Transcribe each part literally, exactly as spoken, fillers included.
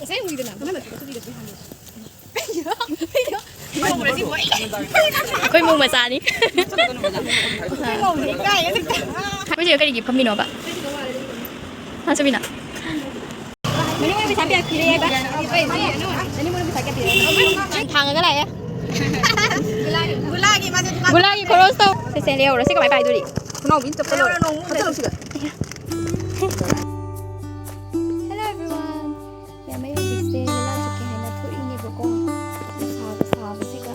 ꯑꯁꯦꯡꯕꯒꯤꯗꯅ ꯅꯪꯅ ꯅꯠꯇ꯭ꯔꯒ ꯇꯨꯕꯤꯔꯗꯤ ꯍꯥꯟꯅ꯫ ꯑꯩꯈꯣꯏ ꯃꯧ ꯃꯆꯥꯅꯤ꯫ ꯑꯩꯈꯣꯏ ꯆꯦ ꯀꯔꯤꯒꯤ ꯐꯝꯃꯤꯅꯣꯕ? ꯍꯥ, ꯁꯨꯃꯤꯅꯥ? ꯃꯅꯤꯡ ꯑꯣꯏꯕꯤ ꯁꯥꯄꯤ ꯄꯤꯔꯛꯑꯦꯕ꯫ ꯃꯅꯤꯡ ꯑꯣꯏꯕꯤ ꯁꯥꯄꯤ ꯄꯤꯔꯛꯑꯦ꯫ ꯊꯥꯡꯉꯒ ꯂꯥꯛꯑꯦ꯫ ꯒꯨꯂꯥꯒꯤ ꯃꯥꯁꯦ ꯗꯨꯀꯥꯟ ꯒꯨꯂꯥꯒꯤ ꯈꯣꯔꯣꯁ ꯇꯧ꯫ ꯁꯦ, ꯁꯦ, ꯂꯩꯍꯧꯔꯣ꯫ ꯁꯤ ꯀꯃꯥꯏ ꯄꯥꯏꯗꯣꯔꯤ? ꯈꯨꯅꯥꯎꯕꯤ ꯆꯞꯄ ꯂꯣꯏꯔꯦ꯫ ꯈꯠꯆꯜꯂꯨ ꯁꯤꯗ꯫ Hello everyone. ꯌꯥꯝꯃꯩ ꯍꯧꯖꯤꯛꯁꯦ ꯂꯤꯂꯥ ꯆꯠꯀꯦ ꯍꯥꯏꯅ ꯊꯣꯛꯏꯅꯦꯕꯀꯣ꯫ ꯅꯨꯡꯁꯥꯒ ꯁꯥꯕꯁꯤꯒ꯫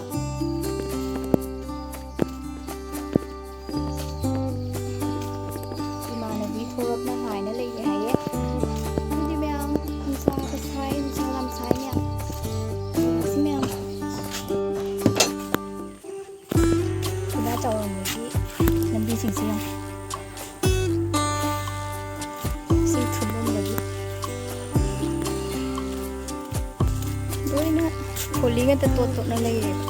ꯏꯃꯥꯟꯅꯕꯤ ꯊꯣꯔꯞꯅ ꯍꯥꯏꯅ ꯂꯩꯌꯦ ꯍꯥꯏꯌꯦ꯫ ꯑꯗꯨꯗꯤ ꯃꯌꯥꯝ ꯅꯨꯡꯁꯥꯒ ꯁꯥꯏ, ꯅꯨꯡꯁꯥ ꯌꯥꯝ ꯁꯥꯏ ꯃꯌꯥꯝ꯫ ꯁꯤ ꯃꯌꯥꯝ꯫ ꯈꯨꯗꯥ ꯆꯥꯎꯔꯝꯕꯒꯤ ꯂꯝꯕꯤꯁꯤꯡꯁꯦ ꯌꯦꯡꯉꯣ꯫ ꯁꯤ ꯊꯨꯝꯃꯝꯕꯒꯤ ꯂꯣꯏꯅ ꯐꯣꯂꯤ ꯉꯥꯛꯇ ꯇꯣꯠ ꯇꯣꯠꯅ ꯂꯩꯔꯦꯕ꯫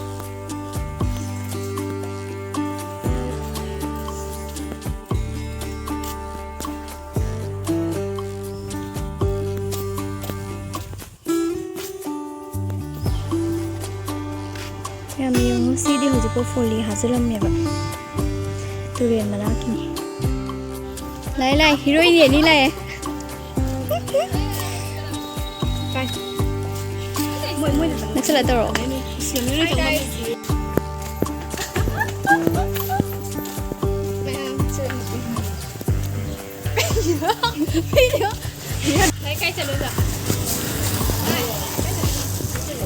ꯌꯥꯝ ꯌꯦꯡꯉꯨ, ꯁꯤꯗꯤ ꯍꯧꯖꯤꯛꯐꯥꯎ ꯐꯣꯂꯤ ꯍꯥꯞꯆꯤꯜꯂꯝꯃꯦꯕ꯫ ꯇꯨꯔꯦꯜ ꯃꯅꯥꯛꯀꯤꯅꯤ꯫ ꯂꯥꯛꯑꯦ, ꯂꯥꯛꯑꯦ, ꯍꯤꯔꯣꯏꯅꯤ ꯑꯅꯤ ꯂꯥꯛꯑꯦ꯫ ꯅꯛꯁꯜꯂ ꯇꯧꯔꯛꯑꯣ꯫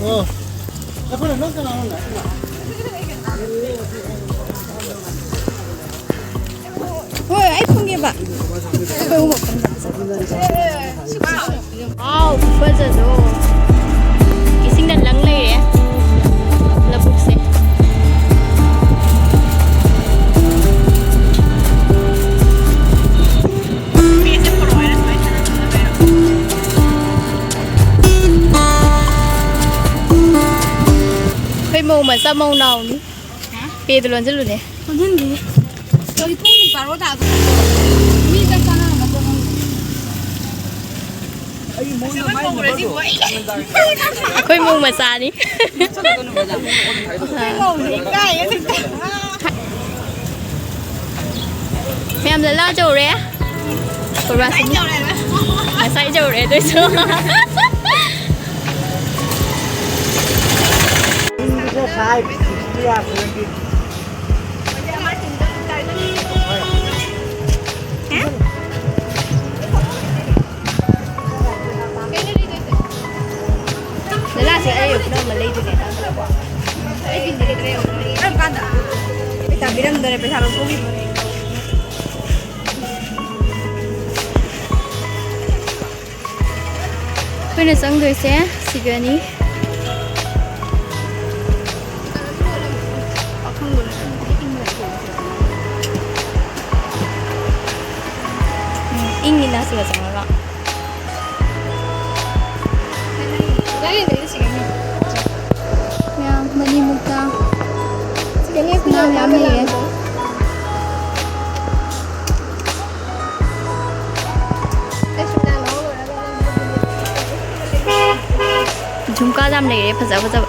ꯑꯣ꯫ ꯑꯩꯈꯣꯏꯅ ꯅꯪ ꯀꯅꯥꯅꯣ? ꯍꯣꯏ, ꯑꯩ ꯐꯝꯒꯦꯕ꯫ ꯑꯩꯈꯣꯏ ꯑꯍꯨꯝꯃꯛ ꯐꯝꯁꯦ꯫ ꯋꯥꯎ, ꯈꯨꯐꯖꯗꯣ꯫ ꯏꯁꯤꯡꯅ ꯂꯪ ꯂꯩꯔꯦ ꯂꯧꯕꯨꯛꯁꯦ꯫ ꯑꯩꯈꯣꯏ ꯃꯧ ꯃꯆꯥ ꯃꯧ ꯅꯥꯎꯅꯤ꯫ ꯄꯦꯗꯣ ꯂꯣꯟꯁꯤꯜꯂꯨꯅꯦ꯫ ꯂꯣꯟꯁꯤꯟꯗꯤꯌꯦ꯫ ꯍꯧꯖꯤꯛ ꯄꯨꯡ ꯕꯥꯔꯣ ꯇꯥꯗꯣꯔꯦ꯫ ꯃꯤ ꯆꯥꯛ ꯆꯥꯅꯔꯝꯃꯗ꯭ꯔꯥ ꯈꯪꯗꯦ꯫ ꯑꯩꯈꯣꯏ ꯃꯧ ꯃꯆꯥꯅꯤ꯫ ꯃꯌꯥꯝ ꯂꯂꯥ ꯆꯧꯔꯦ꯫ ꯀꯣꯔꯕꯥꯁꯤꯅꯤ꯫ ꯉꯁꯥꯏ ꯆꯧꯔꯦ ꯑꯗꯨꯏꯁꯨ꯫ ꯂꯂꯥꯁꯦ ꯑꯩ ꯄꯨꯝꯅꯃꯛ ꯂꯩꯗꯣꯏꯅꯦ꯫ ꯀꯔꯝ ꯀꯥꯟꯗ? ꯄꯩꯁꯥ ꯄꯤꯔꯝꯗꯣꯔꯦ, ꯄꯩꯁꯥ ꯂꯧꯊꯣꯛꯈꯤꯕꯅꯦ꯫ ꯑꯩꯈꯣꯏꯅ ꯆꯪꯗꯣꯏꯁꯦ ꯁꯤꯒꯅꯤ꯫ ꯎꯝ, ꯏꯪꯉꯤꯅ ꯁꯤꯒ ꯆꯪꯉꯒ꯫ ꯃꯌꯥꯝ ꯃꯅꯤꯃꯨꯛꯇ ꯁꯅꯥ ꯃꯌꯥꯝ ꯂꯩꯌꯦ꯫ ꯖꯨꯝꯀꯥ ꯌꯥꯝ ꯂꯩꯔꯦ ꯐꯖ ꯐꯖꯕ꯫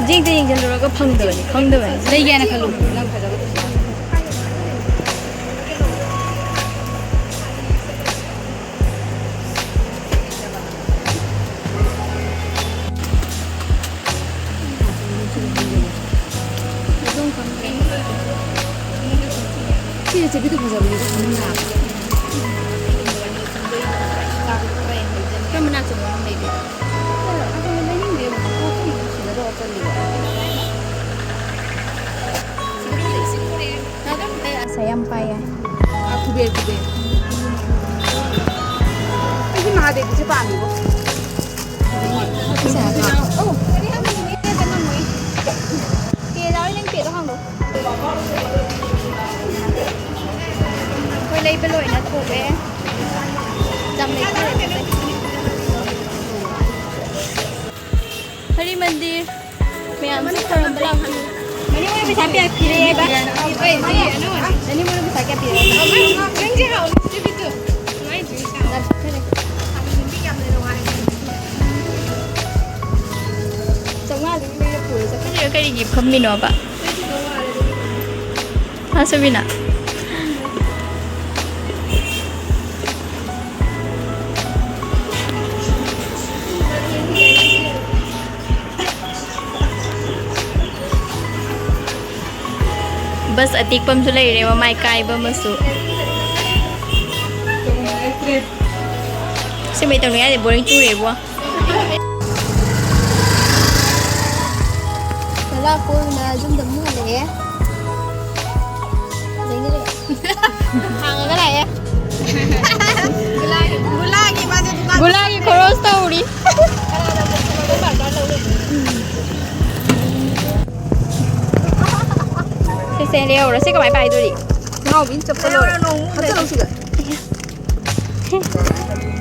ꯌꯦꯡꯗ ꯌꯦꯡꯁꯤꯜꯂꯨꯔꯒ ꯐꯪꯗꯕꯅꯤ, ꯈꯪꯗꯕꯅꯤ꯫ ꯂꯩꯒꯦꯅ ꯈꯜꯂꯨ ꯅꯪ ꯐꯖꯕ꯫ ꯁꯤꯁꯦ ꯆꯦꯕꯤꯗꯨ ꯐꯖꯕꯅꯦ, ꯈꯪꯕ꯭ꯔꯥ? ꯈꯔ ꯃꯅꯥꯛ ꯆꯪꯕ ꯑꯃ ꯂꯩꯕꯅꯦ꯫ ꯑꯗꯨ ꯂꯩꯅꯤꯡꯗꯦ, ꯁꯤꯗ ꯇꯧꯔ ꯆꯠꯂꯤꯕ꯫ ꯄꯩꯁꯥ ꯌꯥꯝ ꯄꯥꯏꯌꯦ꯫ ꯑ, ꯀꯨꯕꯦꯔ, ꯀꯨꯕꯦꯔ꯫ ꯑꯩꯗꯤ ꯃꯍꯥꯗꯦꯕꯁꯦ ꯄꯥꯝꯃꯤꯕꯣ꯫ ꯄꯩꯁꯥ ꯌꯥꯝ ꯄꯥꯏ꯫ ꯑꯧ, ꯀꯔꯤ ꯍꯥꯏꯕꯅꯣ? ꯄꯦ ꯌꯥꯎꯔꯤ, ꯅꯪ ꯄꯦꯗꯣ ꯍꯥꯡꯗꯣꯛ꯫ ꯑꯩꯈꯣꯏ ꯂꯩꯕ ꯂꯣꯏꯅ ꯊꯣꯛꯑꯦ꯫ ꯌꯥꯝ ꯂꯩꯇ꯭ꯔꯦ ꯄꯣꯠ ꯆꯩ꯫ ꯍꯔꯤ ꯃꯟꯗꯤꯔ ꯃꯌꯥꯝꯁꯦ ꯈꯣꯏꯔꯝꯕ ꯂꯥꯛꯄꯤꯌꯨ꯫ ꯅꯅꯦ ꯃꯣꯏꯅ ꯄꯩꯁꯥ ꯀꯌꯥ ꯄꯤꯔꯛꯑꯦꯕ? ꯅꯅꯦ ꯃꯣꯏꯅ ꯄꯩꯁꯥ ꯀꯌꯥ ꯄꯤꯔꯛꯑꯦꯕ? ꯀꯩꯒꯤ ꯐꯝꯃꯤꯅꯣꯕ? ꯍꯥ, ꯁꯨꯕꯤꯅꯥ? ꯕꯁ ꯑꯇꯦꯛꯄ ꯑꯃꯁꯨ ꯂꯩꯔꯦ, ꯃꯃꯥꯏ ꯀꯥꯏꯕ ꯑꯃꯁꯨ꯫ ꯁꯤ ꯃꯩ ꯇꯧꯅꯤꯡꯉꯥꯏꯗꯤ ꯕꯣꯔꯤꯡ ꯆꯨꯔꯦꯕꯣ꯫ ꯂꯥꯛꯄ ꯑꯣꯏꯅ ꯌꯨꯝꯗ ꯑꯃꯨꯛ ꯍꯜꯂꯛꯑꯦ꯫ ꯍꯥꯡꯉꯒ ꯂꯥꯛꯑꯦ꯫ ꯒꯨꯂꯥꯒꯤ, ꯒꯨꯂꯥꯒꯤ ꯃꯥꯁꯦ ꯗꯨꯀꯥꯟ ꯒꯨꯂꯥꯒꯤ ꯈꯣꯔꯣꯁ ꯇꯧꯔꯤ꯫ ꯁꯦ, ꯁꯦ, ꯂꯩꯍꯧꯔꯣ꯫ ꯁꯤ ꯀꯃꯥꯏ ꯄꯥꯏꯗꯣꯔꯤ? ꯅꯥꯎꯕꯤꯅ ꯆꯠꯄ ꯂꯣꯏꯔꯦ꯫ ꯍꯥꯞꯆꯜꯂꯣ ꯁꯤꯗ꯫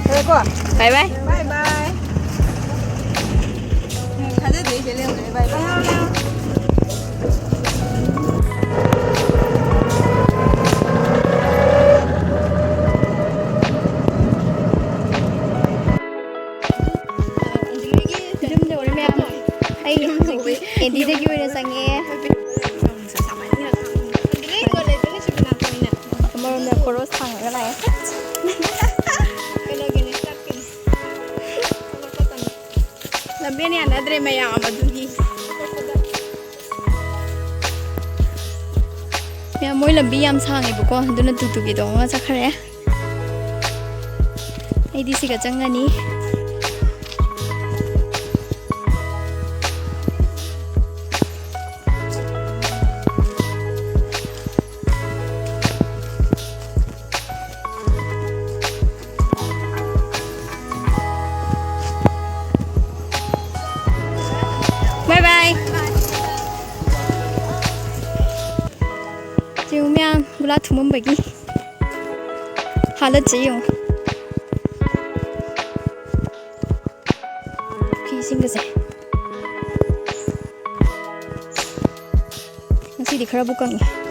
ꯐꯔꯦꯀꯣ? ꯕꯥꯏ ꯕꯥꯏ꯫ ꯕꯥꯏ ꯕꯥꯏ꯫ ꯎꯝ, ꯊꯥꯖꯗꯦ ꯑꯩꯁꯦ ꯂꯩꯍꯧꯔꯦ꯫ ꯕꯥꯏ ꯕꯥꯏ꯫ ꯌꯨꯝ ꯌꯧꯔꯦ ꯃꯌꯥꯝ꯫ ꯑꯩ ꯍꯧꯖꯤꯛꯇꯤ ꯑꯦꯟꯗꯤꯗꯒꯤ ꯑꯣꯏꯅ ꯆꯪꯉꯛꯑꯦ꯫ ꯑꯃꯔꯣꯝꯗ ꯈꯣꯔꯣꯁ ꯊꯥꯡꯉꯒ ꯂꯥꯛꯑꯦ꯫ ꯂꯝꯕꯦꯟ ꯌꯥꯅꯗ꯭ꯔꯦ ꯃꯌꯥꯝ ꯑꯗꯨꯒꯤ꯫ ꯃꯌꯥꯝ ꯃꯣꯏ ꯂꯝꯕꯤ ꯌꯥꯝ ꯁꯥꯡꯉꯦꯕꯀꯣ, ꯑꯗꯨꯅ ꯇꯨ ꯇꯨꯒꯤ ꯇꯣꯡꯉꯒ ꯆꯠꯈ꯭ꯔꯦ꯫ ꯑꯩꯗꯤ ꯁꯤꯒ ꯆꯪꯉꯅꯤ꯫ ꯕꯥꯏ ꯕꯥꯏ꯫ ꯌꯦꯡꯉꯨ ꯃꯌꯥꯝ, ꯒꯨꯂꯥ ꯊꯨꯝꯃꯝꯕꯒꯤ ꯍꯥꯂꯠꯁꯦ ꯌꯦꯡꯉꯨ꯫ ꯐꯤꯁꯤꯡꯒꯁꯦ꯫ ꯉꯁꯤꯗꯤ ꯈꯔꯕꯨ ꯀꯪꯉꯤ꯫